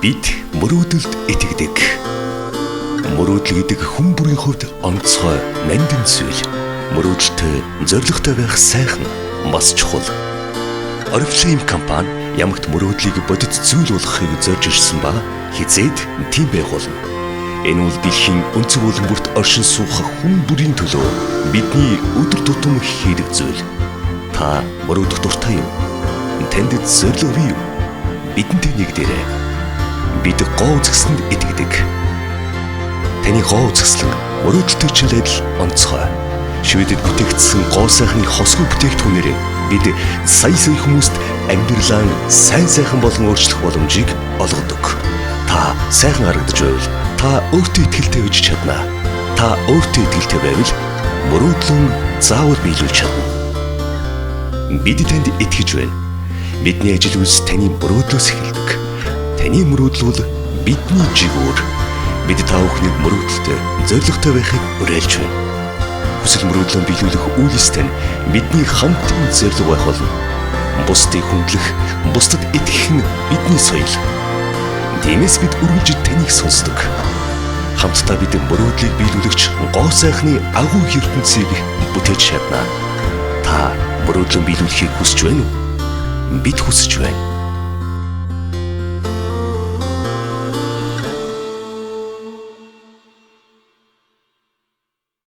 Бид мөрөөдөлд итгэдэг. Мөрөөдөл гэдэг хүн бүрийн хувьд онцгой, нандин зүйл. Мөрөөдөлтэй, зорилготой байх сайхан, бас чухал. Oriflame компани ямагт мөрөөдлийг бодит зүйл болгохыг зорж ирсэн ба хэзээд тийм байх болно. Энэ бол дэлхийн өнцөг булан бүрт оршин суух хүн бүрийн төлөө бидний өдөр тутам хийдэг зүйл. Та мөрөөдөх дуртай юу? Танд зорилго бий юу? Бидэнтэй нэгдээрэй. Бид гоо үзэсгэлэнд итгэдэг. Таны гоо үзэсгэлэн мөрөөдөлтэй чинь л адил онцгой. Шведэд бүтээгдсэн гоо сайхны хосгүй бүтээгдэхүүнээр бид сая сая хүмүүст амьдралаа сайн сайхан болгон өөрчлөх боломжийг олгодог. Та сайхан харагдаж байвал та өөртөө итгэлтэй байж чадна. Та өөртөө итгэлтэй байвал мөрөөдлөө заавал биелүүлж чадна. Бид танд итгэж байна. Бидний ажил үйлс таны мөрөөдлөөс эхэлдэг. Таны мөрөөдөл бол бидний жигүүр. Бид та бүхнийг мөрөөдөлтэй, зорилготой байхыг уриалж байна. Хүсэл мөрөөдлөө биелүүлэх үйл ёс тань бидний хамтын зорилго байх болно. Бусдыг хүндлэх, бусдад итгэх нь бидний соёл. Тиймээс бид үргэлж таныг сонсдог. Хамтдаа бид мөрөөдлийг биелүүлэгч гоо сайхны агуу ертөнцийг бүтээж чадна. Та мөрөөдлөө биелүүлэхийг хүсэж байна уу? Бид хүсэж байна.